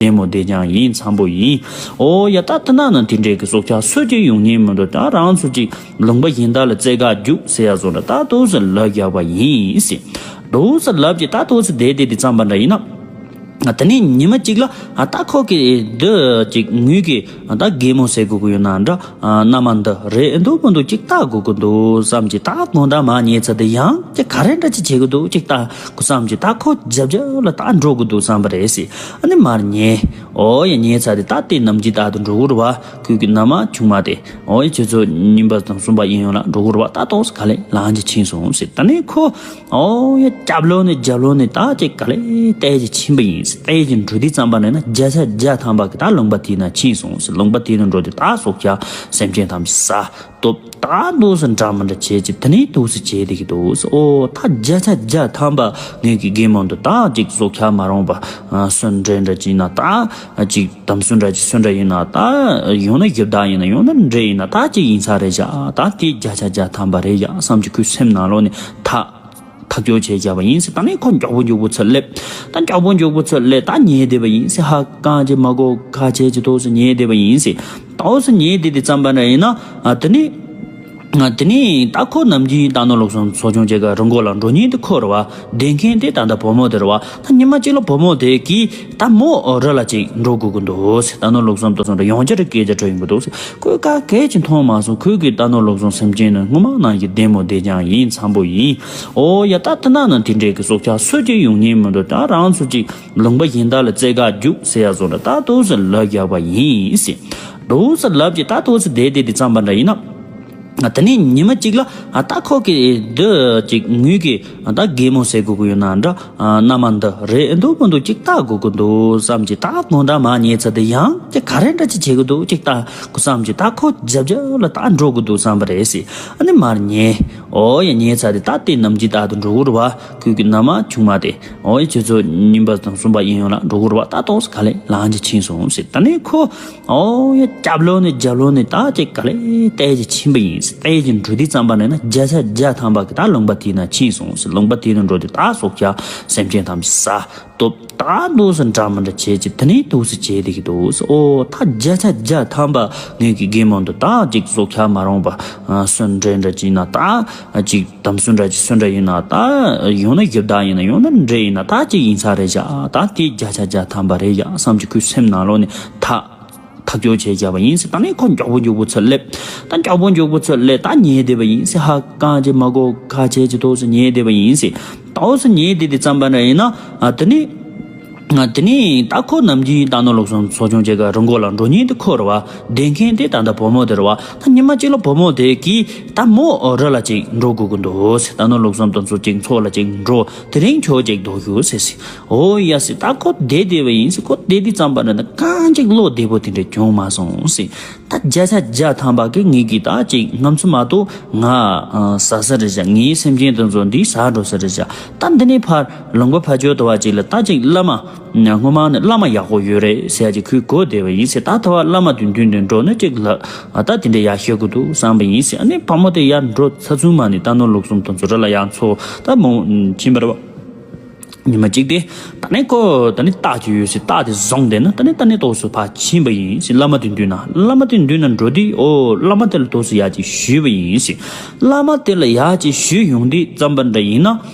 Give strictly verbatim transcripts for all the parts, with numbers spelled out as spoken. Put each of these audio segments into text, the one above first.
ལྡན་མོ་བསྡད་ཀྱང་ཡིན་འཚམ་པོ་ཡིན། ཨོ་ཡ་ད་ལྟ་ན་ན་དེ་འདྲའི་གི་སྲོག་ཆགས་སུ་གཅིག་ཡོང་ཉེན་མི་འདུག་ད་རང་ཚོ་གཅིག་ལུང་པ་གཞན་དག་ལ་རྩེད་ག་རྒྱུགས་ཟེར་ཡ་བཟོ་འདྲ་ད་ཏོག་ཙམ་ལབ་རྒྱག་པ་ཡིན་ཟེར། ཏོག་ཙམ་ལབ་ཀྱི་ད་ཏོག་ཙམ་བསྡད་བསྡད་དེ་བརྩམས་པ་འདྲ་ཡིན་ན། དེ་ནས་ཉི་མ་གཅིག་ལ་ད་ཁོ་གི་འདི་གཅིག་ངུས་ཀྱི་ད་རྒན་མོ་ཟེར་དགོས་ཀྱི་ཡོད་ན་འདྲ། མནའ་མ་འདི་རེད་འདུག་མི་འདུག་ཅིག་ལྟ་དགོས་ཀྱི་འདུག་བསམ་གྱི་ད་དགོང་དག་མར་ཉལ་ཚར་དུས་ཡང་ཅིག་ག་རེ་འདྲ་ཅིག་བྱེད་ཀྱི་འདུག་ཅིག་ལྟ་དགོས་བསམ་གྱི་ད་ཁོ་རྒྱབ་རྒྱབ་ལ་ད་འགྲོ་གི་འདུག་བསམ་པ་རེད་ཟེར། ཨ་ནི་མར་ཉལ། ཨོ་ཡ་ཉལ་ཚར་དུས་ད་དེ་ནམ་གྱི་ད་དུ་འགྲོ་གི་རེད་བ། ཁོས་ཀྱི་མནའ་མ་ཆུང་མ་དེ་ཨོ་ཡ་ཁྱོད་ཚོ་གཉིས་པ་དང་གསུམ་པ་ཡིན་ཡོང་ལ་འགྲོ་གི་རེད་བ། ད་ཏོག་ཙམ་ག་ལེ་ལངས་ཀྱི་ཕྱིན་སོང་ཟེར། ད་ནི་ཁོ་ཨོ་ཡ་རྒྱབ་ལོགས་ནས་རྒྱབ་ལོགས་ནས་ད་ཅིག་ག་ལེ་བལྟས་ཀྱི་ཕྱིན་པ་ཡིན་ཟེར། བལྟས་ཀྱི་འགྲོ་དུས་ཙམ་པ་ནས་ན་བརྒྱ་ཆ་བརྒྱ་ཐམ་པ་གི་ད་ལུང་པ་དེ་ན་ཕྱིན་སོང་ཟེར། ལུང་པ་དེ་ན་འགྲོ་དུས་ད་སྲོག་ཆགས་སེམས་ཅན་ཐམས་ཅད་ཟ་སྟོབས་ད་འདུག་སེ་འདྲ་མི་འདྲ་བྱས་ཀྱི་དེ་ནས་འདུག་སེ་བྱས་བསྡད་ཀྱི་འདུག་ཟེར། ཨོ་ད་བརྒྱ་ཆ་བརྒྱ་ཐམ་པ་ངེད་ཀྱི་རྒན་མོ་འདི་ད་ཅིག་སྲོག་ཆགས་མ་རུངས་པ་སུ་འདྲ་འདྲ་ཅིག་ཡིན་ན་ད་ཅིག་དམ་སུ་འདྲ་ཅིག་སུ་འདྲ་ཡིན་ན་ད་ཡང་ན་ཡི་དྭགས་ཡིན་ན་ཡང་ན་འདྲེ་ཡིན་ན་ད་ཅིག་ཡིན་ས་རེད་བཞག་ད་དེ་བརྒྱ་ཆ་བརྒྱ་ཐམ་པ་རེད་བཞག་བསམ་གྱི་ཁོའི་སེམས་ནང་ལོགས་ནས་ཐག་ཐག་གཅོད་བྱས་བཞག་པ་ཡིན་ཟེར། ད་ནི་ཁོ་མགྱོགས་པོ་མགྱོགས་པོ་ཚུར་སླེབས། ད་མགྱོགས་པོ་མགྱོགས་པོ་ཚུར་སླེབས་ད་ཉལ་བསྡད་པ་ཡིན་ཟེར། ཧ་གང་ཅིག་མ་གོ་ཁ་ཆེ་ཅིག་ཏོག་ཙམ་ཉལ་བསྡད་པ་ཡིན་ཟེར། ཏོག་ཙམ་ཉལ་བསྡད་དུས་ཙམ་པ་འདྲ་ཡིན་ན་ཨ་དེ་ནི་ང་དེ་ནས་ད་ཁོ་ནམ་རྒྱུན་རྟ་ནོར་ལུག་གསུམ་འཚོ་སྐྱོང་བྱེད་ག་རི་མགོ་ལ་འགྲོ་ཉེན་དེ་ཁོ་རེད་བ། བསྡད་མཁན་དེ་ད་ལྟ་བུ་མོ་དེ་རེད་བ། ད་ཉི་མ་གཅིག་ལ་བུ་མོ་དེ་གིས་ད་མོ་རི་ལ་ཅིག་འགྲོ་དགོས་ཀྱི་འདུག་ཟེར། རྟ་ནོར་ལུག་གསུམ་དེ་ཚོ་འདྲ་ཡང་བསྐྱར་སྐད་ཆ་དྲིས་ཡོང་གི་འདུག་ཟེར། ཁོས་ག་གེ་ཅིག་མཐོང་མ་སོང་། ཁོས་གི་རྟ་ནོར་ལུག་གསུམ་སེམས་ཅན་ནི་སྔོན་མ་ནང་བཞིན་བདེ་མོ་བསྡད་ཀྱང་ཡིན་འཚམ་པོ་ཡིན། ཨོ་ཡ་ད་ལྟ་ན་ན་དེ་འདྲའི་གི་སྲོག་ཆགས་སུ་གཅིག་ཡོང་ཉེན་མི་འདུག་ད་རང་ཚོ་གཅིག་ལུང་པ་གཞན་དག་ལ་རྩེད་ག་རྒྱུགས་ཟེར་ཡ་བཟོ་འདྲ་ད་ཏོག་ཙམ་ལབ་རྒྱག་པ་ཡིན་ཟེར། ཏོག་ཙམ་ལབ་ཀྱི་ད་ཏོག་ཙམ་བསྡད་བསྡད་དུས་ཙམ་པ་འདྲ་ཡིན་ན། དེ་ནས་ཉི་མ་གཅིག་ལ་ད་ཁོ་གི་འདི་གཅིག་ངུས་ཀྱི་ད་རྒན་མོ་ཟེར་དགོས་ཀྱི་ཡོད་ན་འདྲ། མནའ་མ་འདི་རེད་འདུག་མི་འདུག་ཅིག་ལྟ་དགོས་ཀྱི་འདུག་བསམ་གྱི་ད་དགོང་དག་མར་ཉལ་ཚར་དུས་ཡང་ཅིག་ག་རེ་འདྲ་ཅིག་བྱེད་ཀྱི་འདུག་ཅིག་ལྟ་དགོས་བསམ་གྱི་ད་ཁོ་རྒྱབ་རྒྱབ་ལ་ད་འགྲོ་གི་འདུག་བསམ་པ་རེད་ཟེར། ཨ་ནི་མར་ཉལ། ཨོ་ཡ་ཉལ་ཚར་དུས་ད་དེ་ནམ་རྒྱུན་ད་དུ་འགྲོ་གི་རེད་བ། ཁོས་གི་མནའ་མ་ཆུང་མ་དེ་ཨོ་ཡ་ཁྱོད་ཚོ་གཉིས་པ་དང་གསུམ་པ་ཡིན་ཡོང་ལ་འགྲོ་གི་རེད་བ། ད་ཏོག་ཙམ་ག་ལེ་ལངས་ཀྱི་ཕྱིན་སོང་ཟེར། ད་ནི་ཁོ་ཨོ་ཡ་རྒྱབ་ལོགས་ནས་རྒྱབ་ལོགས་ནས་ད་ཅིག་ག་ལེ་བལྟས་ཀྱི་ཕྱིན་པ་ཡིན་ཟེར། བལྟས་ཀྱི་འགྲོ་དུས་ཙམ་པ་ནས་ན་བརྒྱ་ཆ་བརྒྱ་ཐམ་པ་གི་ད་ལུང་པ་དེ་ན་ཕྱིན་སོང་ཟེར། ལུང་པ་དེ་ན་འགྲོ་དུས་ད་སྲོག་ཆགས་སེམས་ཅན་ཐམས་ཅད་ཟ་སྟོབས་ད་འདུག་སེ་འདྲ་མི་འདྲ་བྱས་ཀྱི་དེ་ནས་འདུག་སེ་བྱས་བསྡད་ཀྱི་འདུག་ཟེར། ཨོ་ད་བརྒྱ་ཆ་བརྒྱ་ཐམ་པ་ངེད་ཀྱི་རྒན་མོ་འདི་ད་ཅིག་སྲོག་ཆགས་མ་རུངས་པ་སུ་འདྲ་འདྲ་ཅིག་ཡིན་ན་ད་ཅིག་དམ་སུ་འདྲ་ཅིག་སུ་འདྲ་ཡིན་ན་ད་ཡང་ན་ཡི་དྭགས་ཡིན་ན་ཡང་ན་འདྲེ་ཡིན་ན་ད་ཅིག་ཡིན་ས་རེད་བཞག་ད་དེ་བརྒྱ་ཆ་བརྒྱ་ཐམ་པ་རེད་བཞག་བསམ་གྱི་ཁོའི་སེམས་ནང་ལོགས་ནས་ཐག་ཐག་གཅོད་བྱས་བཞག་པ་ཡིན་ཟེར། ད་ནི་ཁོ་མགྱོགས་པོ་མགྱོགས་པོ་ཚུར་སླེབས། ད་མགྱོགས་པོ་མགྱོགས་པོ་ཚུར་སླེབས་ད་ཉལ་བསྡད་པ་ཡིན་ཟེར། ཧ་གང་ཅིག་མ་གོ་ཁ་ཆེ་ཅིག་ཏོག་ཙམ་ཉལ་བསྡད་པ་ཡིན་ཟེར། ཏོག་ཙམ་ཉལ་བསྡད་དུས་ཙམ་པ་འདྲ་ཡིན་ན་ཨ་དེ་ནི་ང་དེ་ནས་ད་ཁོ་ནམ་རྒྱུན་རྟ་ནོར་ལུག་གསུམ་འཚོ་སྐྱོང་བྱེད་ག་རི་མགོ་ལ་འགྲོ་ཉེན་དེ་ཁོ་རེད་བ། བསྡད་མཁན་དེ་ད་ལྟ་བུ་མོ་དེ་རེད་བ། ད་ཉི་མ་གཅིག་ལ་བུ་མོ་དེ་གིས་ད་མོ་རི་ལ་ཅིག་འགྲོ་དགོས་ཀྱི་འདུག་ཟེར། རྟ་ནོར་ལུག་གསུམ་དེ་ཚོ་ཅིག་འཚོ་ལ་ཅིག་འགྲོ། དེ་རིང་ཁྱོད་ཅིག་སྡོད་ཤོག་ཟེར་ཟེར། ཨོ་ཡ་ཟེར། ད་ཁོ་བསྡད་བསྡད་པ་ཡིན་ཟེར། ཁོ་བསྡད་དུས་ཙམ་པ་ན་ད་གང་ཅིག་བློ་བདེ་པོ་དེ་འདྲ་བྱུང་མ་སོང་ཟེར། ད་བརྒྱ་ཆ་བརྒྱ་ཐམ་པ་གི་ངེད་ཀྱི་ད་ཅིག་ང་ཚོ་མ་གཏོགས་ང་ཟ་ས་རེད་བཞག་ངའི་སེམས་ཅན་དེ་ཚོ་འདི་ཟ་འགྲོ་ས་རེད་བཞག་ད་འདི་ནས་ཕར་ལུང་པ་ཕར་ཕྱོགས་དུ་བ་ཅིག་ལ་ད་ཅིག་བླ་མ་སྔོན་མ་ནས་བླ་མ་ཡག་པོ་ཡོད་རེད་ཟེར་ཡ་ཅིག་ཁོས་གོ་བསྡད་པ་ཡིན་ཟེར། ད་ད་བ་བླ་མ་དེ་མདུན་དུ་འགྲོ་ན་ཅིག་ལ་ད་དེ་འདྲ་ཡག་ཤོས་ཀྱི་འདུག་བསམ་པ་ཡིན་ཟེར། ཨ་ནི་བུ་མོ་དེ་ཡར་འགྲོ་ཚར་ཚུན་མ་ནས་རྟ་ནོར་ལུག་གསུམ་དེ་ཚོ་རི་ལ་ཡར་འཚོ་ད་མོ་ཕྱིན་པ་རེད་བ། ཉི་མ་གཅིག་དེ། ད་ནི་ཁོ་ད་ནི་རྟ་ཅིག་ཡོད་ཟེར། རྟ་དེ་བཟུང་བསྡད་ན་ད་ནི་ད་ནི་ཏོག་ཙམ་ཕར་ཕྱིན་པ་ཡིན་ཟེར། བླ་མ་དེ་མདུན་ན་བླ་མ་དེ་མདུན་ན་འགྲོ་དུས་ཨོ་བླ་མ་དེ་ལ་ཏོག་ཙམ་ཡག་ཅིག་ཞུས་པ་ཡིན་ཟེར། བླ་མ་དེ་ལ་ཡག་ཅིག་ཞུས་ཡོང་དུས་ཙམ་པ་འདྲ་ཡིན་ན་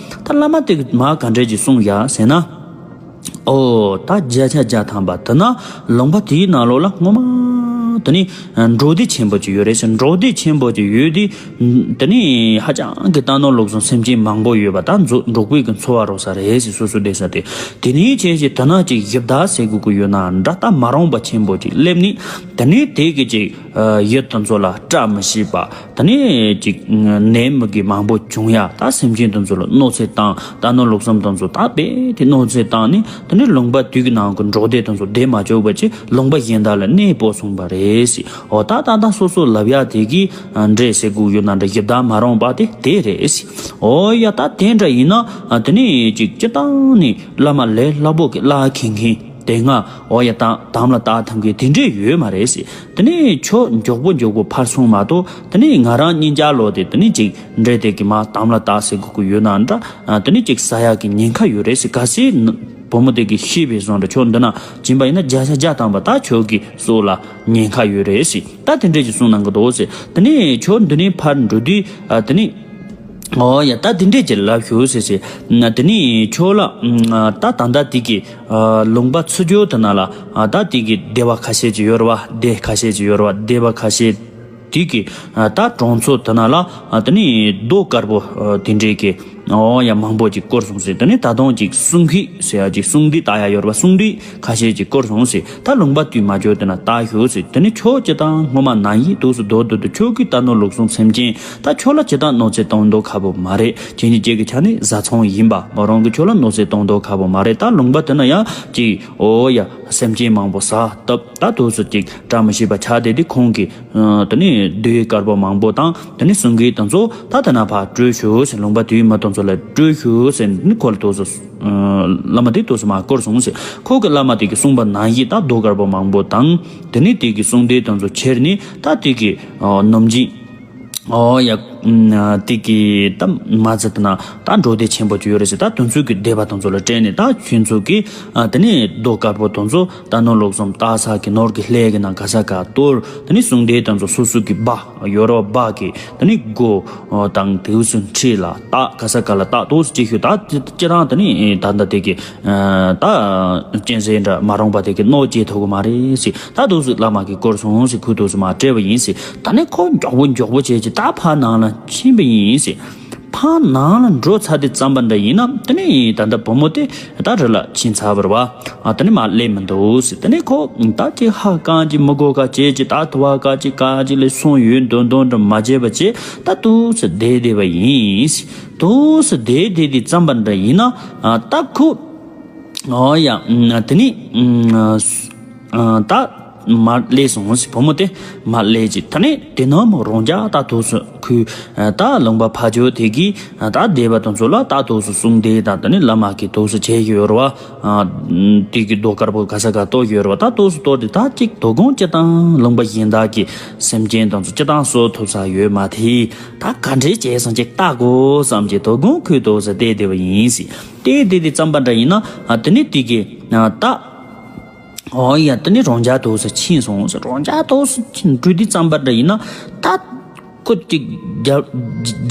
ད་བླ་མ་དེ་གིས་མར་ག་འདྲ་ཅིག་གསུངས་ཡ་ཟེར་ན། ཨོ་ད་བརྒྱ་ཆ་བརྒྱ་ཐམ་པ་དེ་ན་ལུང་པ་དེའི་ནང་ལོགས་ལ་སྔོན་མ་ད་ནི་འབྲོག་སྡེ་ཆེན་པོ་ཅིག་ཡོད་རེད་ཟེར། འབྲོག་སྡེ་ཆེན་པོ་ཅིག་ཡོད་དུས། དེ་ནས་ཧ་ཅང་གི་རྟ་ནོར་ལུག་གསུམ་སེམས་ཅན་མང་པོ་ཡོད་པ་དང་འཛོ་འབྲོག་པའི་གི་འཚོ་བ་རོལ་ས་རེད་ཟེར། སོ་སོ་བསྡད་ས་དེ། དེ་ནས་བྱས་ཞེས་དེ་ན་ཅིག་ཡི་དྭགས་ཟེར་དགོས་ཀྱི་ཡོད་ན་འདྲ། རྟ་མ་རུངས་པ་ཆེན་པོ་ཅིག་སླེབས་ནས་དེ་ནས་དེ་གི་ཅིག་ཡུལ་དེ་ཚོ་ལ་བཀྲ་མི་ཤིས་པ། དེ་ནས་ཅིག་ནད་མུག་གི་མང་པོ་བྱུང་ཡ། ད་སེམས་ཅན་དེ་ཚོ་ལ་གནོད་འཚེ་བཏང་། རྟ་ནོར་ལུག་གསུམ་དེ་ཚོ་ད་རྦད་དེ་གནོད་འཚེ་བཏང་ནས་དེ་ནས་ལུང་པ་དེ་གི་ནང་གི་འབྲོག་སྡེ་དེ་ཚོ་བསྡད་མ་བཅུག་པ་ཅིག་ལུང་པ་གཞན་དག་ལ་གནས་སྤོ་སོང་བ་རེད་ཟེར། འོ་ད་ད་ད་སོ་སོ་ལབ་ཡ་དེ་གི་འདྲེ་ཟེར་དགོས་ཡོད་ན་འདྲ། ཡི་དྭགས་མ་རུངས་པ་དེ་དེ་རེད་ཟེར། འོ་ཡ་ད་དེ་འདྲ་ཡིན་ན་དེ་ནས་ཅིག་སྤྱིར་བཏང་ནས་བླ་མ་ལས་སླ་པོ་གི་བླ་མཁན་མཁན་དེ་སྔ་འོ་ཡ་ད་དམ་ལ་བཏགས་ཐམ་གི་དེ་འདྲས་ཡོད་མ་རེད་ཟེར། དེ་ནས་ཁྱོད་མགྱོགས་པོ་མགྱོགས་པོ་ཕར་སོང་མ་གཏོགས་དེ་ནས་ང་རང་གཉིས་ཆ་ལོ་དེ་དེ་ནས་ཅིག་འདྲེ་དེ་གི་མ་དམ་ལ་བཏགས་ཟེར་དགོས་ཀྱི་ཡོད་ན་འདྲ། དེ་ནས་ཅིག་ཟ་ཡག་གི་ཉེན་ཁ་ཡོད་རེད་ཟེར། གལ་སྲིད་ བུ་མོ་དེ་གིས་ཤེས་པའི་བཟོ་འདྲ། ཁྱོད་འདི་ན་སྦྱིན་པ་ཡིན་ན་བརྒྱ་ཆ་བརྒྱ་ཐམ་པ་ད་ཁྱོད་ཀྱི་སྲོག་ལ་ཉེན་ཁ་ཡོད་རེད་ཟེར། ད་དེ་འདྲས་ཀྱི་གསུང་གནང་གི་འདུག་ཟེར། དེ་ནས་ཁྱོད་འདི་ནས་ཕར་འགྲོ་དུས་ཨ་དེ་ནས། ཨོ་ཡ། ད་དེ་འདྲས་ཀྱི་ལབ་ཞུ་ཟེར་ཟེར། དེ་ནས་ཁྱོད་ལ་ད་ད་ལྟ་དེ་གི་ལུང་པ་ཚུར་རྒྱུག་དེ་ན་ལ་ད་དེ་གི་སྡེ་བ་ཁ་ཤས་ཀྱི་ཡོད་རེད་བ། སྡེ་ཁ་ཤས་ཀྱི་ཡོད་རེད་བ། སྡེ་བ་ཁ་ཤས། དེ་གི་ད་གྲོང་ཚོ་དེ་ན་ལ་དེ་ནས་རྡོ་དཀར་པོ་དེ་འདྲས་ཀྱི་ཨོ་ཡ་མང་པོ་ཅིག་བསྐོར་སོང་ཟེར། དེ་ནས་ད་དུང་ཅིག་གསུང་སྐད་ཟེར་ཡ་ཅིག་གསུང་འདི་ལྟ་ཡ་ཡོད་རེད་བ། གསུང་འདི་ཁ་ཤས་ཅིག་བསྐོར་སོང་ཟེར། ད་ལུང་པ་དེ་མ་འགྱོ་དེ་ན་ལྟ་ཞུ་ཟེར། དེ་ནས་ཁྱོད་ཅི་དང་སྔོན་མ་ན་ཡི་དུས་སུ་རྡོ་རྡོ་དུ་ཁྱོད་ཀྱིས་རྟ་ནོར་ལུག་གསུམ་སེམས་ཅན་ད་ཁྱོད་ལ་ཅི་དང་གནོད་འཚེ་གཏོང་མདོག་ཁ་པོ་མ་རེད། ཁྱེད་གཉིས་ཀྱི་ཆ་ནས་བཟའ་ཚང་ཡིན་པ་མ་རང་གི་ཁྱོད་ལ་གནོད་འཚེ་གཏོང་མདོག་ཁ་པོ་མ་རེད། ད་ལུང་པ་དེ་ན་ཡང་ཅིག་ཨོ་ཡ་སེམས་ཅན་མང་པོ་ཟ་སྟབས། ད་དུས་སུ་ཅིག་བཀྲ་མི་ཤིས་པ་ཆགས་བསྡད་དེ་ཁོང་གིས་ཨ་དེ་ནས་རྡོ་དཀར་པོ་མང་པོ་དང་དེ་ནས་གསུང་སྐད་དེ་ཚོ་ད་དེ་ན་ཕར་སྤྲོད་ཞུ་ཟེར། ལུང་པ་དེའི་མི་དེ་ཚོ་ལ་སྤྲོད་ཞུ་ཟེར་ནི་ཁོ་ལ་དུས་སུ་ཨ་བླ་མ་དེ་དུས་སུ་མར་བསྐོར་སོང་ཟེར། ཁོ་གི་བླ་མ་དེ་གི་གསུངས་པ་ནང་བཞིན་ད་རྡོ་དཀར་པོ་མང་པོ་དང་དེ་ནས་དེ་གི་གསུང་སྡེ་དེ་ཚོ་ཁྱེར་ནས་ད་དེ་གི་ཨ་ནམ་རྒྱུན། ཨོ་ཡ། དེ་གི་ད་མ་ཟད་ན་ད་འབྲོག་སྡེ་ཆེན་པོ་ཅིག་ཡོད་རེད་ཟེར། ད་དེ་ཚོ་གི་སྡེ་པ་དེ་ཚོ་ལ་སྤྲད་ནས་ད་ཁྱོད་ཚོ་གི་ཨ་དེ་ནས་རྡོ་དཀར་པོ་དེ་ཚོ་རྟ་ནོར་ལུག་གསུམ་བཏགས་ས་གི་ནོར་གི་ལྷས་གི་ནང་ག་ས་ག་གཏོར། དེ་ནས་གསུང་སྡེ་དེ་ཚོ་སོ་སོ་གི་སྦ་ཡོད་རེད་བ། སྦ་གི་དེ་ནས་སྒོ་དང་དེའུ་སུ་འཁྲིས་ལ་བཏགས། ག་ས་ག་ལ་བཏགས་དོ་ཅི་ཞུ། ད་ཅི་རང་དེ་ནས་ད་ད་དེ་གི་ད་གཅན་གཟན་འདྲ་མ་རུངས་པ་དེ་གི་གནོད་བྱེད་ཐུབ་གི་མ་རེད་ཟེར། ད་དུས་སུ་བླ་མ་གིས་བསྐོར་སོང་ཟེར། ཁོས་དུས་སུ་མར་སྤྲད་པ་ཡིན་ཟེར། ད་ནི་ཁོ་མགྱོགས་པོ་མགྱོགས་པོ་བྱས་ཀྱི་ད་ཕར་ནང་ལ་ཕྱིན་པ་ཡིན་ཟེར། ཕར་ནང་ལ་འགྲོ་ཚར་དུས་ཙམ་པ་འདྲ་ཡིན་ན་དེ་ནས་ད་ལྟ་བུ་མོ་དེ་ད་རི་ལ་ཕྱིན་ཚར་བ་རེད་བ། ཨ་དེ་ནས་མར་སླེབས་མི་འདུག་ཟེར། དེ་ནས་ཁོ་ད་ཅིག་ཧ་གང་ཅིག་མི་གོ་ག་བྱས་ཀྱི་ད་དུ་བ་ག་ཅིག་ག་ཅིག་ལས་སོང་ཡོད་འདོན་འདོན་འདྲ་མ་བྱས་པ་བྱས། ད་དུས་སུ་བསྡད་བསྡད་པ་ཡིན་ཟེར། དུས་སུ་བསྡད་བསྡད་དུས་ཙམ་པ་འདྲ་ཡིན་ན་ཨ་ད་ཁོ། ཨོ་ཡ། དེ་ནས་ད་མར་སླེབས་སོང་ཟེར། བུ་མོ་དེ་མར་སླེབས་ཀྱི། ད་ནས་དེ་ནས་མོ་རང་རྒྱ་ད་དུས་སུ་ཁོས་ད་ལུང་པ་ཕ་ཇོ་དེ་གིས་ད་སྡེ་པ་དེ་ཚོ་ལ་ད་དུས་སུ་གསུང་སྟེ་ད་དེ་ནས་བླ་མ་གིས་དུས་སུ་བྱས་ཡོད་རེད་བ། དེ་གི་རྡོ་དཀར་པོ་ག་ས་ག་གཏོར་ཡོད་རེད་བ། ད་དུས་སུ་གཏོར་དེ་ད་ཅིག་དོ་དགོང་ཅི་དང་ལུང་པ་གཞན་དག་གི་སེམས་ཅན་དེ་ཚོ་ཅི་དང་གསོ་ཐུབ་ས་ཡོད་མ་ཐེ། ད་ག་འདྲས་བྱས་སོང་ཅིག་ལྟ་དགོས་བསམ་གྱི་དོ་དགོང་ཁོས་དུས་སུ་བསྡད་བསྡད་པ་ཡིན་ཟེར། དེ་དེ་དེ་ཙམ་པ་འདྲ་ཡིན་ན་ཨ་དེ་ནི་དེ་གི་ཨ་ད་ཨོ་ཡ་དེ་ནི་རང་རྒྱ་དུས་སུ་ཕྱིན་སོང་ཟེར། རང་རྒྱ་དུས་སུ་ཕྱིན་འགྲོ་དུས་ཙམ་པ་འདྲ་ཡིན་ན་ད་ཁོ་ཅིག་རྒྱབ་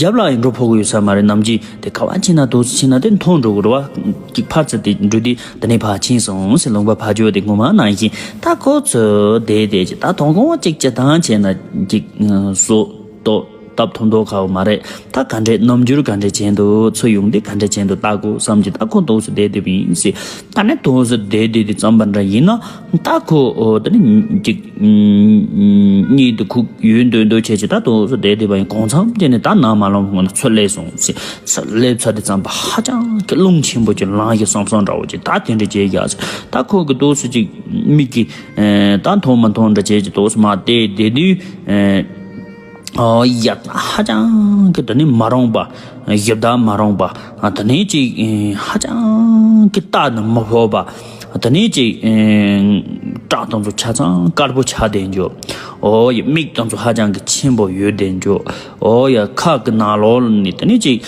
རྒྱབ་ལ་ཡང་འགྲོ་ཕོད་གི་ཡོད་ས་མ་རེད། ནམ་རྒྱུན་དེ་ག་བ་ཕྱིན་ན་དུས་སུ་ཕྱིན་ན་དེ་མཐོང་འགྲོ་གི་རེད་བ། ཅིག་ཕར་ཚུར་དེ་འགྲོ་དུས་དེ་ནི་ཕར་ཕྱིན་སོང་ཟེར། ལུང་པ་ཕ་ཇོ་དེ་ངོ་མ་ནང་བཞིན་ད་ཁོ་ཚོ་བསྡད་བསྡད་ཅིག་ད་དོ་དགོང་ཅིག་ཅི་དང་བྱས་ན་ཅིག་སོ་ཏོ། སྟབས་ཐུབ་མདོག་ཁ་པོ་མ་རེད། ད་ག་འདྲས་རྣམ་འགྱུར་ག་འདྲས་བྱས་འདུག་ཚུར་ཡོང་དུས་ག་འདྲས་བྱས་འདུག་ལྟ་དགོས་བསམ་གྱི་ད་ཁོ་འདུག་སེ་བསྡད་བསྡད་པ་ཡིན་ཟེར། ད་ནི་འདུག་སེ་བསྡད་བསྡད་དུས་ཙམ་པ་འདྲ་ཡིན་ན་ད་ཁོ་ཨོ་ད་ནི་ཅིག་གཉིད་དུ་ཁུག་ཡོད་འདོད་འདོད་བྱས་ཀྱི་ད་འདུག་སེ་བསྡད་བསྡད་པ་ཡིན། གང་འཚམ་བྱས་ནས་ད་ནང་མ་ལངས་སྔོན་ན་ཚུར་སླེབས་སོང་ཟེར། ཚུར་སླེབས་ཚར་དུས་ཙམ་པ་ཧ་ཅང་གི་རླུང་ཆེན་པོ་ཅིག་ལངས་ཀྱི་བསམ་བསམ་འདྲ་བོ་ཅིག་ད་དེ་འདྲ་བྱས་ཀྱི་ཨ་ཟེར། ད་ཁོ་གི་འདུག་སེ་ཅིག་མིག་གིས་ད་མཐོང་མ་མཐོང་འདྲ་བྱས་ཀྱི་འདུག་སེ་མར་བལྟས་བསྡད་དུས། ཨོ་ཡ། ཧ་ཅང་གི་དེ་ནི་མ་རུངས་པ། ཞབས་བརྡ་མ་རུངས་པ། དེ་ནི་ཅིག་ཧ་ཅང་གི་ལྟ་ན་མི་ཕོད་པ། དེ་ནི་ཅིག་སྐྲ་དེ་ཚོ་ཆ་ཚང་དཀར་པོ་ཆགས་བསྡད་འཇོག་ཨོ་ཡ། མིག་དེ་ཚོ་ཧ་ཅང་གི་ཆེན་པོ་ཡོད་བསྡད་འཇོག་ཨོ་ཡ། ཁ་གི་ནང་ལོགས་ནས་དེ་ནི་ཅིག་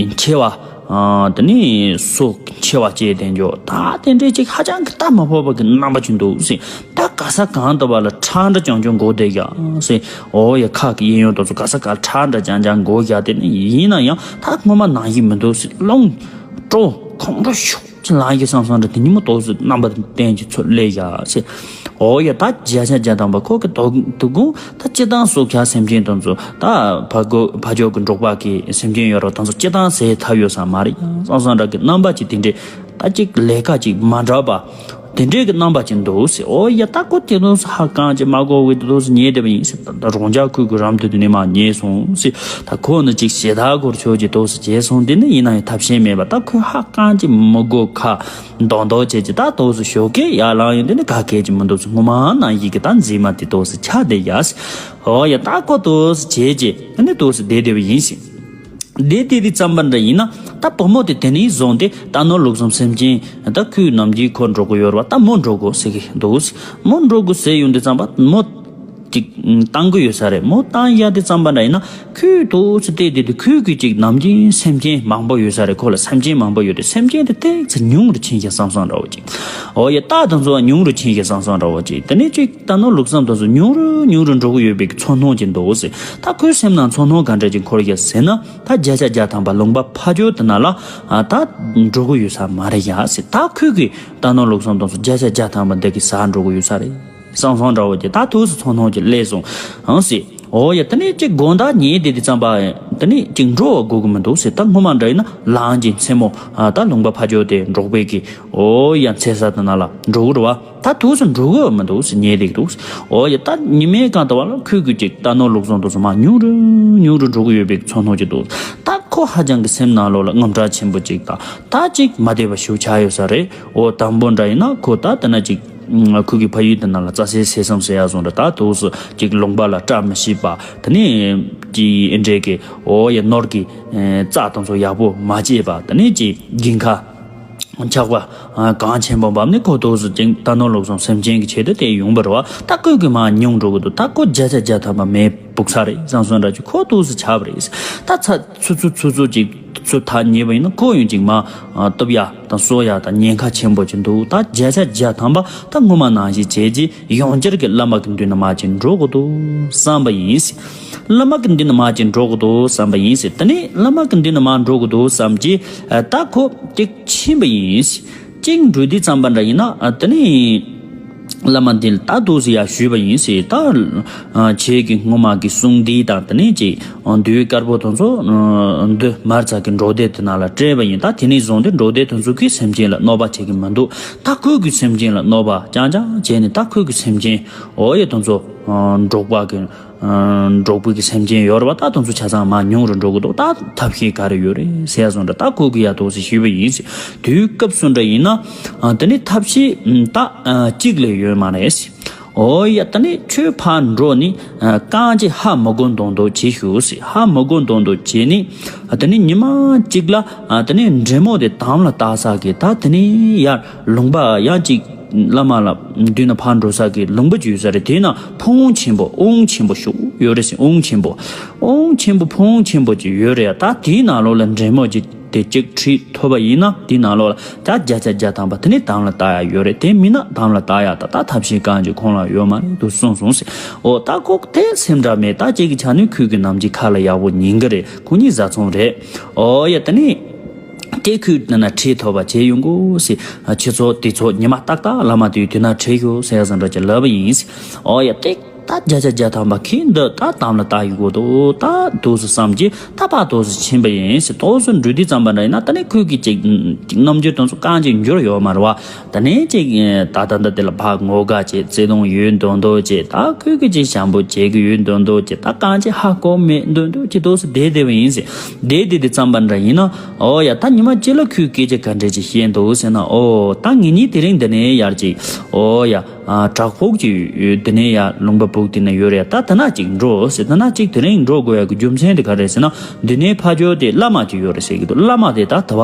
མཆེ་བ། ཨ་དེ་ནས་སོ་མཆེ་བ་བཅད་དེ་འཇོག་ད་དེ་འདྲའི་ཅིག་ཧ་ཅང་གི་ལྟ་མ་ཕོད་པ་གི་རྣམ་པ་ཅིག་འདུག་ཟེར། ད་ག་ས་གང་དུ་བ་ལ་ཁྲ་འདྲ་རྐྱང་རྐྱང་མགོ་བསྡད་བཞག་ཟེར། ཨོ་ཡ། ཁ་གི་གཡས་གཡོན་དེ་ཚོ་ག་ས་ག་ཁྲ་འདྲ་རྐྱང་རྐྱང་མགོ་བཞག་དེ་ནི་ཡིན་ན་ཡང་ད་སྔོན་མ་ནང་བཞིན་མི་འདུག་ཟེར། རླུང་དཀྲོག་ཁོང་ཁྲོ་ཤུགས་ཅིག་ལངས་ཀྱི་བསམ་བསམ་འདྲ་དེ་ཉིན་མོ་དེ་ཚོ་རྣམ་པ་བསྟན་གྱི་ཚུར་སླེབས་བཞག་ཟེར། ཨོ་ཡ། ད་བརྒྱ་ཆ་བརྒྱ་ཐམ་པ་ཁོ་གི་དོ་དོ་དགོང་ད་སྤྱིར་བཏང་སྲོག་ཆགས་སེམས་ཅན་དེ་ཚོ་ད་ཕ་གོ་ཕ་ཇོ་གི་འབྲོག་པ་གི་སེམས་ཅན་ཡོད་རོགས་དེ་ཚོ་སྤྱིར་བཏང་ཟས་ཐབས་ཡོད་ས་མ་རེད་བསམ་བསམ་འདྲ་གི་རྣམ་པ་ཅིག་དེ་འདྲས་ད་ཅིག་ལས་ཀ་ཅིག་མ་འདྲ་བ་དེ་འདྲས་གི་རྣམ་པ་ཅིག་འདུག་ཟེར། ཨོ་ཡ། ད་ཁོ་དེ་དུས་སུ་ཧ་གང་ཅིག་མ་གོ་བའི་དུས་སུ་ཉལ་བསྡད་པ་ཡིན་ཟེར། ད་རང་ཅག་ཁོས་གི་རམ་དུ་དེ་ནས་མར་ཉལ་སོང་ཟེར། ད་ཁོ་ནི་ཅིག་ཞེ་ད་སྐོར་ཆོག་ཅིག་དུས་སུ་བྱས་སོང་། དེ་ནི་ཡིན་ན་ཡང་ཐབས་ཤེས་མེད་པ། ད་ཁོས་ཧ་གང་ཅིག་མི་གོ་ཁ་མདོག་མདོག་བྱས་ཀྱི་ད་དུས་སུ་ཞོགས་ཀས་ཡར་ལངས་ཡོང་དེ་ནི་ག་གས་ཀྱི་མི་འདུག་ཟེར། ངོ་མ་ནང་བཞིན་གི་ད་མཛེས་མ་དེ་དུས་སུ་ཆགས་བསྡད་ཡ་ཟེར། ཨོ་ཡ། ད་ཁོ་དུས་སུ་བྱས་ཀྱི་ཨ་ནི་དུས་སུ་བསྡད་བསྡད་པ་ཡིན་ཟེར། བསྡད་བསྡད་དུས་ཙམ་པ་འདྲ་ཡིན་ན་ད་བུ་མོ་དེ་དེ་ནས་བཟུང་སྟེ་ད་ནོར་ལུག་གསུམ་སེམས་ཅན་ད་ཁོས་ནམ་རྒྱུན་ཁོ་འགྲོ་གི་ཡོད་རེད་བ། ད་མོ་འགྲོ་དགོས་ཟེར་གི་འདུག་མོ་འགྲོ་དགོས་ཟེར་ཡོང་དུས་ཙམ་པ་མོ་ ཅིག་བཏང་གི་ཡོད་ས་རེད། མོ་བཏང་ཡ་དེ་ཙམ་པ་འདྲ་ཡིན་ན་ཁོས་ཏོག་ཙམ་བལྟས་དེ་དུས་ཁོས་གི་ཅིག་ནམ་རྒྱུན་སེམས་ཅན་མང་པོ་ཡོད་ས་རེད། ཁོ་ལ་སེམས་ཅན་མང་པོ་ཡོད་དེ་སེམས་ཅན་དེ་ཏོག་ཙམ་ཉུང་རུ་ཕྱིན་ཤག་བསམ་བསམ་འདྲ་བོ་ཅིག་ཨོ་ཡ་རྟགས་དེ་ཚོ་ཉུང་རུ་ཕྱིན་ཤག་བསམ་བསམ་འདྲ་བོ་ཅིག་དེ་ནས་ཅིག་ད་ནོར་ལུག་བསམ་དེ་ཚོ་ཉུང་རུ་ཉུང་རུ་འགྲོ་གི་ཡོད་པའི་ཚོར་སྣང་ཅིག་འདུག་ཟེར། ད་ཁོའི་སེམས་ནང་ཚོར་སྣང་ག་འདྲ་ཅིག་འཁོར་ཡ་ཟེར་ན། ད་བརྒྱ་ཆ་བརྒྱ་ཐམ་པ་ལུང་པ་ཕ་ཇོ་དེ་ན་ལ་ད་འགྲོ་གི་ཡོད་ས་མ་རེད་ཡ་ཟེར། ད་ཁོས་གི་ད་ནོར་ལུག་བསམ་དེ་ཚོ་བརྒྱ་ཆ་བརྒྱ་ཐམ་པ་འདི་གི་ཟ་འགྲོ་གི་ཡོད་ས་རེད། སང་སང་འདྲ་བོ་དེ་ད་དུས་སུ་ཚོར་སྣང་ཅིག་སླེབས་སོང་ཧང་སི། ཨོ་ཡ་དེ་ནས་ཅིག་དགོང་དག་ཉལ་བསྡད་དུས་ཙམ་པ་དེ་ནས་ཅིག་འགྲོ་བ་དགོས་ཀྱི་མི་འདུག་ཟེར། ད་སྔོན་མ་འདྲ་ཡིན་ན་ལངས་ཀྱི་མཚན་མོ་ད་ལུང་པ་ཕ་ཇོ་དེ་འབྲོག་པའི་གི་ཨོ་ཡ་འཚོ་ས་དེ་ན་ལ་འགྲོ་གི་རེད་བ། ད་དུས་སུ་འགྲོ་གི་མི་འདུག་ཟེར་ཉལ་བསྡད་ཀྱི་འདུག་ཨོ་ཡ་ད་ཉི་མའི་སྒང་དུ་བ་ལ་ཁོས་གི་ཅིག་ད་ནོར་ལུག་བསམ་དེ་ཚོ་མར་ཉུང་རུ་ཉུང་རུ་འགྲོ་གི་ཡོད་པའི་ཚོར་སྣང་ཅིག་འདུག་ད་ཁོ་ཧ་ཅང་གི་སེམས་ནང་ལོགས་ལ་དངངས་སྐྲག་ཆེན་པོ་ཅིག་དང་ད་ཅིག་མ་བདེ་བ་ཞིག་ཆགས་ཡོད་ས་རེད། ཨོ་དང་པོ་འདྲ་ཡིན་ན་ཁོ་ད་དེ་ན་ཅིག་ཁོ་གི་ཕ་ཡུལ་དེ་ན་ལ་རྩྭ་སའི་ཟས་གསུམ་ཟེར་ཡ་བཟོ་འདྲ་ད་དུས་སུ་ཅིག་ལུང་པ་ལ་བཀྲ་མི་ཤིས་པ། དེ་ནས་ཅིག་ཨེ་འདྲས་ཀྱི་ཨོ་ཡ་ནོར་གྱི་རྩྭ་དེ་ཚོ་ཡག་པོ་མ་བཅད་པ། དེ་ནས་ཅིག་དགུན་ཁ་ཆར་པ་གངས་ཆེན་པོ་བབས་ནས་ཁོ་དུས་སུ་ཅིག་ད་ནོར་ལུག་བསམ་སེམས་ཅན་གྱི་ཆེད་དུ་དེ་ཡོང་པ་རེད་བ། ད་ཁོས་གི་མར་ཉུང་འགྲོ་གི་འདུག་ད་ཁོ་བརྒྱ་ཆ་བརྒྱ་ཐམ་པ་མེད་སྤུག་ས་རེད་བསམ་སོང་འདྲ་ཅིག་ཁོ་དུས་སུ་ཆགས་པ་རེད། ད་ཚ་ཚུ་ཚུ་ཚུ་ཚུ་ཅིག་ཚུ་ཐག་ཉེ་བ་ཡིན་ན་ཁོ་ཡང་ཅིག་མར་ཨ་བཏུབ་ཡ་དང་གསོ་ཡ་དང་ཉེན་ཁ་ཆེན་པོ་ཅིག་འདུག་ད་བརྒྱ་ཆ་བརྒྱ་ཐམ་པ་ད་སྔོན་མ་ནང་བཞིན་བྱས་རྗེས་ཡང་བསྐྱར་གྱི་བླ་མ་གི་མདུན་ན་མར་ཅིག་འགྲོ་དགོས་འདུག་བསམ་པ་ཡིན། བླ་མ་གི་མདུན་ན་མར་ཅིག་འགྲོ་དགོས་འདུག་བསམ་པ་ཡིན། དེ་ནས་བླ་མ་གི་མདུན་ན་མར་འགྲོ་དགོས་འདུག་བསམ་རྗེས་ད་ཁོ་ཅིག་ཕྱིན་པ་ཡིན། ཅིག་འགྲོ་དུས་ཙམ་པ་འདྲ་ཡིན་ན་དེ་ནས་བླ་མ་འདི་ལ་ད་དུས་སུ་ཡར་ཞུས་པ་ཡིན་ཟེར། ད་ཁྱེད་ཀྱི་སྔོན་མ་གི་གསུང་འདི་དང་དེ་ནས་ཅིག་མདོའི་དཀར་པོ་དེ་ཚོ་འདི་མར་ཚ་གི་འབྲོག་སྡེ་དེ་ནང་ལ་སྤྲད་པ་ཡིན། ད་དེ་ནས་བཟུང་སྟེ་འབྲོག་སྡེ་དེ་ཚོ་གི་སེམས་ཅན་ལ་གནོད་པ་བྱེད་ཀྱི་མི་འདུག་ད་ཁོས་གི་སེམས་ཅན་ལ་གནོད་པ་རྐྱང་རྐྱང་བྱས་ནས་ད་ཁོས་གི་སེམས་ཅན་ཨོ་ཡ་དེ་ཚོ་འབྲོག་པ་གི་འབྲོག་པའི་གི་སེམས་ཅན་ཡོད་རེད་བ། ད་དེ་ཚོ་ཆ་ཚང་མར་ཉུང་རུ་འགྲོ་གི་འདུག་ད་ཐབས་ཤེས་ག་རེ་ཡོད་རེད་ཟེར་ཡ་བཟོ་འདྲ་ད་ཁོས་གི་ཡ་དོགས་སེ་ཞུས་པ་ཡིན་ཟེར། དུས་སྐབས་སུ་འདྲ་ཡིན་ན་དེ་ནི་ཐབས་ཤེས་ད་གཅིག་ལས་ཡོད་མ་རེད་ཟེར། ཨོ་ཡ་ད་ནི་ཁྱོད་ཕར་འགྲོ་ནི་རྐང་རྗེས་ཧ་མི་གོ་མདོག་མདོག་བྱེད་ཤོག་ཟེར། ཧ་མི་གོ་མདོག་མདོག་བྱེད་ནི་དེ་ནི་ཉི་མ་གཅིག་ལ་དེ་ནི་འདྲེ་མོ་དེ་དམ་ལ་བཏགས་ས་གི་ད་དེ་ནི་ཡར་ལུང་པ་ཡང་གཅིག་བླ་མ་ལ་མདུན་ན་ཕར་འགྲོ་ས་གི་ལུང་པ་ཅིག་ཡོད་ས་རེད། དེ་ན་ཕུང་བོ་ཆེན་པོ་དབུང་ཆེན་པོ་ཞིག་ཡོད་རེད་ཟེར། དབུང་ཆེན་པོ་དབུང་ཆེན་པོ་ཕུང་བོ་ཆེན་པོ་ཅིག་ཡོད་རེད། ད་དེའི་ནང་ལོགས་ལ་འདྲེ་མོ་ཅིག་དེ་གཅིག་ཁྲིད་ཐུབ་པ་ཡིན་ན་དེའི་ནང་ལོགས་ལ་ད་བརྒྱ་ཆ་བརྒྱ་ཐམ་པ་དེ་ནི་དམ་ལ་བཏགས་ཡ་ཡོད་རེད། དེ་མིན་ན་དམ་ལ་བཏགས་ཡ་ད་ད་ཐབས་ཤེས་གང་ཅིག་ཁོང་ལ་ཡོད་མ་རེད་དུ་གསུངས་སོང་ཟེར། ཨོ་ད་ཁོ་དེ་སེམས་འདྲ་མེད། ད་ཅིག་གི་ཆ་ནས་ཁོས་གི་ནམ་གྱི་ཁ་ལ་ཡག་པོ་ཉན་གི་རེད། ཁོ་གཉིས་བཟའ་ཚང་རེད། ཨོ་ཡ་ད་ནི། དེ་ཁོས་དེ་ན་ཁྲིད་ཐུབ་པ་བྱེད་ཡོང་དགོས་ཟེར། ཁྱེད་ཚོ་དེ་ཚོ་ཉི་མ་ཏག་ཏག་བླ་མ་དེའི་དུས་ན་ཁྲིད་ཤོག་ཟེར་ཡ་བཟོ་འདྲ་ཅིག་ལབ་པ་ཡིན་ཟེར། ཨོ་ཡ་ཏིག་ད་བརྒྱ་ཆ་བརྒྱ་ཐམ་པ་ཁྱེད་འདི་ད་དམ་ལ་བཏགས་ཡོང་དགོས་འདུག་ད་དུས་སུ་བསམ་གྱིས་ད་ཕར་དུས་སུ་ཕྱིན་པ་ཡིན་ཟེར། དུས་སུ་འགྲོ་དུས་ཙམ་པ་འདྲ་ཡིན་ན་ད་ནི་ཁོས་གི་ཅིག་རྣམ་འགྱུར་དེ་ཚོ་གང་ཅིག་འགྱུར་ཡོད་མ་རེད་བ། ད་ནི་ཅིག་ད་ད་ད་དེ་ལ་ཕར་ངོ་དགའ་བྱེད། བརྩེ་དུང་ཡོད་མདོག་མདོག་བྱེད། ད་ཁོས་གི་ཅིག་བྱམས་པོ་བྱེད་གི་ཡོད་མདོག་མདོག་བྱེད། ད་གང་ཅིག་ཧ་གོ་མེད་མདོག་མདོག་བྱེད། དུས་སུ་བསྡད་བསྡད་པ་ཡིན་ཟེར། བསྡད་བསྡད་དུས་ཙམ་པ་འདྲ་ཡིན་ན། ཨོ་ཡ་ད་ཉི་མ་གཅིག་ལ་ཁོས་སྐད་ཆ་ག་འདྲ་ཅིག་བཤད་འདུག་ཟེར་ན། ཨོ་ད་ངེད་གཉིས་དེ་རིང་འདི་ནས་ཡར་ཅིག་ཨོ་ཡ་བྲག་ཕུག་ཅིག་འདི་ནས་ཡར་ལུང་པ་ཕུག་དེ་ན་ཡོད་རེད། ད་དེ་ན་ཅིག་འགྲོ་ཟེར། དེ་ན་ཅིག་དེ་རིང་འགྲོ་དགོས་ཡ་གི་རྒྱུ་མཚན་དེ་ག་རེད་ཟེར་ན། འདི་ནས་ཕར་ཕྱོགས་དེ་བླ་མ་ཅིག་ཡོད་རེད་ཟེར་གི་འདུག་བླ་མ་དེ་ད་ཟླ་བ་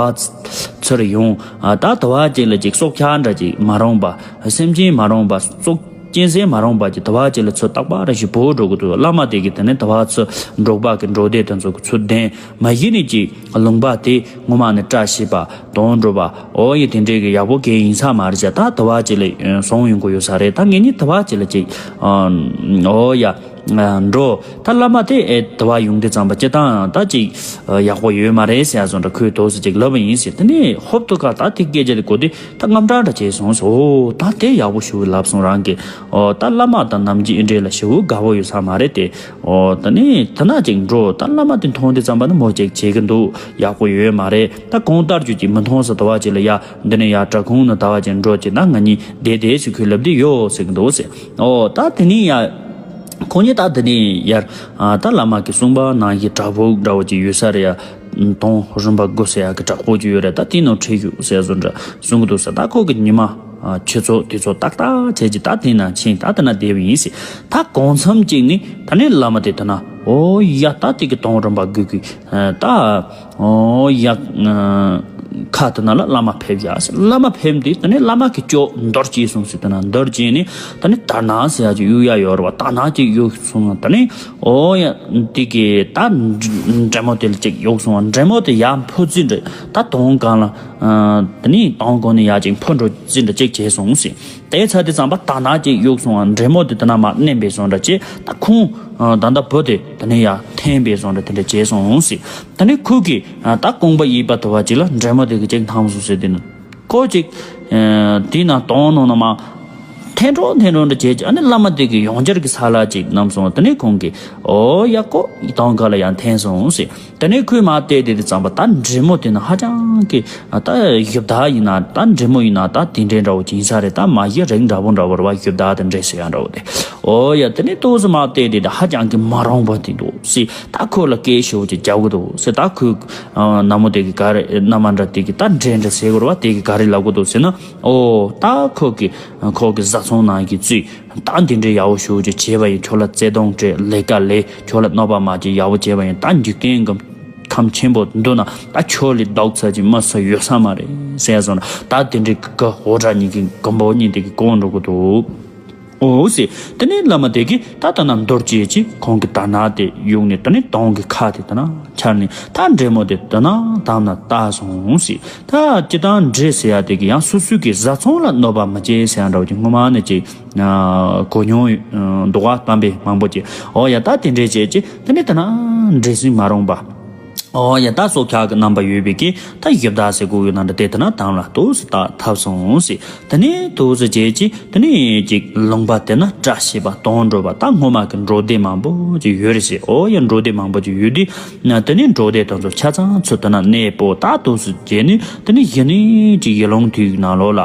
ཚུར་ཡོང་ད་ཟླ་བ་གཅིག་ལ་ཅིག་སྲོག་ཆགས་འདྲ་ཅིག་མ་རུངས་པ་སེམས་ཅན་མ་རུངས་པ་སྲོག་གཅན་གཟན་མ་རུངས་པ་ཅིག་ཟླ་བ་གཅིག་ལ་ཚུར་རྟག་པར་རེ་ཞིག་བོར་འགྲོ་གི་འདུག་བླ་མ་དེ་གིས་དེ་ནས་ཟླ་བ་ཚུར་འབྲོག་པ་གི་འབྲོག་སྡེ་དེ་ཚོ་གི་ཚུར་བདེན་མ་གཞི་ནས་ཅིག་ལུང་པ་དེ་ངོ་མ་ནས་བཀྲ་ཤིས་པ་དོན་འགྲུབ་པ་ཨོ་ཡི་དེ་འདྲའི་གི་ཡག་པོ་གང་ཡིན་ས་མ་རེད་ཅག་ད་ཟླ་བ་གཅིག་ལ་སོང་ཡོང་གི་ཡོད་ས་རེད། ད་ངེད་གཉིས་ཟླ་བ་གཅིག་ལ་ཅིག་ཨོ་ཡ་འགྲོ། ད་བླ་མ་དེ་ཨེ་ཟླ་བ་ཡོང་དུས་ཙམ་པ་སྤྱིར་བཏང་ད་ཅིག་ཡག་པོ་ཡོད་མ་རེད་ཟེར་ཡ་བཟོ་འདྲ་ཁོས་དོགས་སེ་ཅིག་ལབ་པ་ཡིན་ཟེར། དེ་ནས་ཧོབ་ཏེ་ཁ་ད་དེ་སྐད་ཆ་དེ་གོ་དུས་ད་དངངས་སྐྲག་འདྲ་བྱས་སོང་ཟེར། ཨོ་ད་དེ་ཡག་པོ་ཞེ་པོ་ལབ་སོང་རང་གིས། ཨོ་ད་བླ་མ་དང་ནམ་རྒྱུན་ཨེ་འདྲ་ལ་ཞེ་པོ་དགའ་པོ་ཡོད་ས་མ་རེད་དེ། ཨོ་ད་ནི་ད་ན་ཅིག་འགྲོ། ད་བླ་མ་དེ་མཐོང་དུས་ཙམ་པ་ནི་མོ་ཅིག་བྱེད་ཀྱི་འདུག་ཡག་པོ་ཡོད་མ་རེད། ད་གང་ལྟར་རྒྱུ་ཅིག་མི་མཐོང་ས་ཟླ་བ་གཅིག་ལ་ཡ་འདི་ནས་ཡ་བྲག་ཁུང་ནང་ཟླ་བ་གཅིག་འགྲོ་ཅིག་ན་ང་གཉིས་བསྡད་བསྡད་ཟེར་ཁོས་ལབ་དུས་ཡོད་ཟེར་གི་འདུག་ཟེར། ཨོ་ད་དེ་ནས་ཡ་ཁོ་གཉིས་ད་དེ་ནས་ཡར་ད་བླ་མ་གིས་གསུངས་པ་ནང་བཞིན་བྲག་ཕུག་འདྲ་བོ་ཅིག་ཡོད་ས་རེད་ཡ། དོང་རིམ་པ་དགུ་ཟེར་ཡ་གི་བྲག་ཕུག་ཅིག་ཡོད་རེད། ད་དེ་ནང་ཁྲིད་ཞུགས་ཟེར་བཟོ་འདྲ་གསུང་གི་འདུག་ཟེར། ད་ཁོ་གི་ཉི་མ་ཆུ་ཚོད་དུས་ཚོད་ཏག་ཏག་བྱས་ཀྱི་ད་དེ་ན་ཕྱིན་ད་དེ་ན་བསྡད་པ་ཡིན་ཟེར། ད་གང་འཚམ་ཅིག་ནི་ད་ནི་བླ་མ་དེ་ད་ན་ཨོ་ཡ་ད་དེ་གི་དོང་རིམ་པ་དགུ་གི་ད་ཨོ་ཡ་ ཁ་དེ་ན་ལ་བླ་མ་ཕེབས་ཡ་ཟེར། བླ་མ་ཕེབས་དུས་དེ་ནས་བླ་མ་གི་ཅོག་འདོར་བྱས་སོང་ཟེར། དེ་ན་འདོར་བྱས་ནས་དེ་ནས་དར་ནག་ཟེར་ཡ་ཅིག་གཡུག་ཡ་ཡོད་རེད་བ། དར་ནག་ཅིག་གཡུག་སོང་། དེ་ནས་ཨོ་ཡ་དེ་གི་ད་འདྲེ་མོ་དེ་ལ་ཅིག་གཡུག་སོང་བ། འདྲེ་མོ་དེ་ཡར་འཕུར་རྩིས་འདྲ་ད་དོང་སྒང་ལ་དེ་ནས་དོང་སྒང་ནས་ཡར་ཅིག་འཕུར་འགྲོ་རྩིས་འདྲ་ཅིག་བྱས་སོང་ཟེར། དེའི་ཚེ་དེ་ཙམ་པ་དར་ནག་ཅིག་གཡུག་སོང་བ། འདྲེ་མོ་དེ་དེ་ན་མར་མནན་པའི་བཟོ་འདྲ་བྱས། ད་ཁོང་ད་ལྟ་བུ་དེ་དེ་ནས་ཡར་འཐེན་པའི་བཟོ་འདྲ་དེ་འདྲ་བྱས་སོང་ཟེར། དེ་ནས་ཁོ་གིས་ད་རྐང་པ་གཡས་པ་དེ་བ་ཅིག་ལ་འདྲེ་མོ་དེ་གིས་ཅིག་འཐེན་སོང་ཟེར། དེ་ནས་ཁོ་ཅིག་དེ་ན་དོང་ནང་ན་མར་འཐེན་འགྲོ་འཐེན་འགྲོ་འདྲ་བྱས་ཅིག་ཨ་ནི་བླ་མ་དེ་གིས་ཡང་བསྐྱར་གྱི་ས་ལ་ཅིག་བསྣམས་སོང་། དེ་ནས་ཁོང་གིས་ཨོ་ཡ་ཁོ་དོང་སྒང་ལ་ཡར་འཐེན་སོང་ཟེར། དེ་ནས་ཁོས་མར་བལྟས་དེ་དེ་ཙམ་པ་ད་འདྲེ་མོ་དེ་ན་ཧ་ཅང་གི་ད་གཞི་བདག་ཡིན་ན་ད་འདྲེ་མོ་ཡིན་ན་ད་དེ་འདྲའི་འདྲ་བོ་ཅིག་ཡིན་ས་རེད། ད་མ་གཞི་རིགས་འདྲ་བོ་འདྲ་བོ་རེད་བ། གཞི་བདག་དང་འདྲེ་ཟེར་ཡ་འདྲ་བོ་དེ། ཨོ་ཡ་དེ་ནས་ཏོག་ཙམ་མར་བལྟས་དེ་ད་ཧ་ཅང་གི་མ་རུངས་པ་དེ་འདུག་ཟེར། ད་ཁོ་ལ་སྐད་ཤོར་ཅིག་རྒྱག་གི་འདུག་ཟེར། ད་ཁོས་ན་མོ་དེ་གི་ག་རེ་ན་མ་འདྲ་དེ་གི་ད་འདྲེ་འདྲ་ཟེར་དགོས་རེད་བ། དེ་གི་ག་རེ་ལབ་གི་འདུག་ཟེར་ན། ཨོ་ད་ཁོ་གི་ཁོ་གི་བཟའ་ཚང་ནང་གི་བཙུན་ད་འདི་འདྲའི་ཡག་པོ་ཞེ་པོ་ཅིག་བྱས་པ་ཡིན། ཁྱོད་ལ་བརྩེ་དུང་སྤྲད། ལས་ཀ་ལས། ཁྱོད་ལ་གནོད་པ་མ་བྱེད། ཡག་པོ་བྱས་པ་ཡིན། ད་འཇིག་རྟེན་གྱི་ཁམས་ཆེན་པོ་འདི་ན་ད་ཁྱོད་ལས་སྡུག་ས་ཅིག་མི་ས་ཡོད་ས་མ་རེད་ཟེར་སོང་། ད་དེ་འདྲའི་གི་འུར་སྒྲ་གཉིས་ཀྱི་གོམ་པ་གཉིས་དེ་གི་གོང་འགྲོ་གི་འདུག་ཨོ་ཟེར། དེ་ནས་བླ་མ་དེ་གིས་ད་ལྟ་ན་འདོར་བྱེད་ཅིག་ཁོང་གི་དར་ནག་དེ་གཡུགས་ནས་དེ་ནས་དོང་གི་ཁ་དེ་དེ་ན་འཕྱར་ནས་ད་འདྲེ་མོ་དེ་དེ་ན་དམ་ལ་བཏགས་སོང་ཟེར། ད་སྤྱིར་བཏང་འདྲེ་ཟེར་ཡ་དེ་གི་ཡང་སོ་སོའི་གི་བཟའ་ཚང་ལ་གནོད་པ་མི་བྱེད་ཟེར་ཡ་འདྲ་བོ་ཅིག་སྔོན་མ་ནས་ཅིག་གོ་མྱོང་འདུག་བ། དམ་པའི་མང་པོ་ཅིག་ཨོ་ཡ་ད་དེ་འདྲས་བྱས་ཅིག་དེ་ནས་དེ་ན་འདྲེ་སྲིན་མ་རུངས་པ། ཨོ་ཡ་ད་སྲོག་ཆགས་ཀྱི་རྣམ་པ་ཡོད་པའི་གི་ད་གཞི་བདག་ཟེར་གོ་གི་ནང་འདྲ་དེ་དེ་ན་དམ་ལ་ཏོག་ཙམ་ད་བཏགས་སོང་ཟེར། དེ་ནས་ཏོག་ཙམ་བྱས་ཅིག་དེ་ནས་ཅིག་ལུང་པ་དེ་ན་བཀྲ་ཤིས་པ་དོན་འགྲུབ་པ་ད་སྔོན་མ་གི་འབྲོག་སྡེ་མང་པོ་ཅིག་ཡོད་རེད་ཟེར། ཨོ་ཡ་འབྲོག་སྡེ་མང་པོ་ཅིག་ཡོད་དུས་དེ་ནས་འབྲོག་སྡེ་དེ་ཚོ་ཆ་ཚང་ཚུར་དེ་ན་གནས་སྤོ། ད་ཏོག་ཙམ་བྱས་ནས་དེ་ནས་གཞི་ནས་ཅིག་ཡར་ལུང་དེའི་ནང་ལོགས་ལ་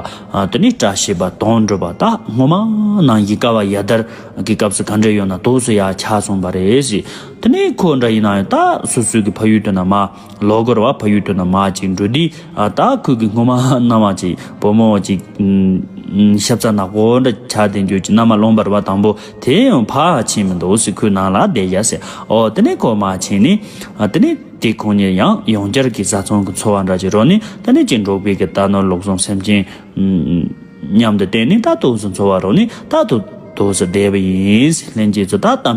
དེ་ནས་བཀྲ་ཤིས་པ་དོན་འགྲུབ་པ་ད་སྔོན་མ་ནང་གཞིས་ཀ་བ་ཡར་དར་གི་སྐབས་སུ་ག་འདྲ་ཡོད་ན་ཏོག་ཙམ་ཡར་ཆགས་སོང་བ་རེད་ཟེར། དེ་ནས་ཁོ་འདྲ་ཡིན་ན་ཡང་ད་སོ་སོའི་གི་ཕ་ཡུལ་དུ་ན་མར་ལོག་དགོས་རེད་བ། ཕ་ཡུལ་དུ་ན་མར་ཅིག་འགྲོ་དུས་ཨ་ད་ཁོས་གི་སྔོན་མ་མནའ་མ་ཅིག་བུ་མོ་ཅིག་ཨུམ་ཤ་ཚ་ནག་པོ་འདྲ་ཆགས་བསྡད་རྒྱུ་ཅིག་མནའ་མ་ལོངས་པ་རེད་བ། དང་པོ་དེ་ཡང་ཕར་ཕྱིན་མི་འདུག་ཟེར། ཁོའི་ནང་ལ་བསྡད་ཡ་ཟེར། ཨོ་དེ་ནས་ཁོ་མར་ཕྱིན་ནས་ཨ་དེ་ནས་དེ་ཁོང་གཉིས་ཡང་ཡང་བསྐྱར་གི་བཟའ་ཚང་གི་འཚོ་བ་འདྲ་ཅིག་རོལ་ནས་དེ་ནས་ཅིག་འབྲོག་པའི་གི་རྟ་ནོར་ལུག་གསུམ་སེམས་ཅན་མཉམ་དུ་བསྟེན་ནས་ད་ཏོག་ཙམ་འཚོ་བ་རོལ་ནས་ད་ཏོག་ཏོག་ཙམ་བསྡད་པ་ཡིན་ཟེར། ལྷན་རྒྱས་ཚོ་ད་གཏམ།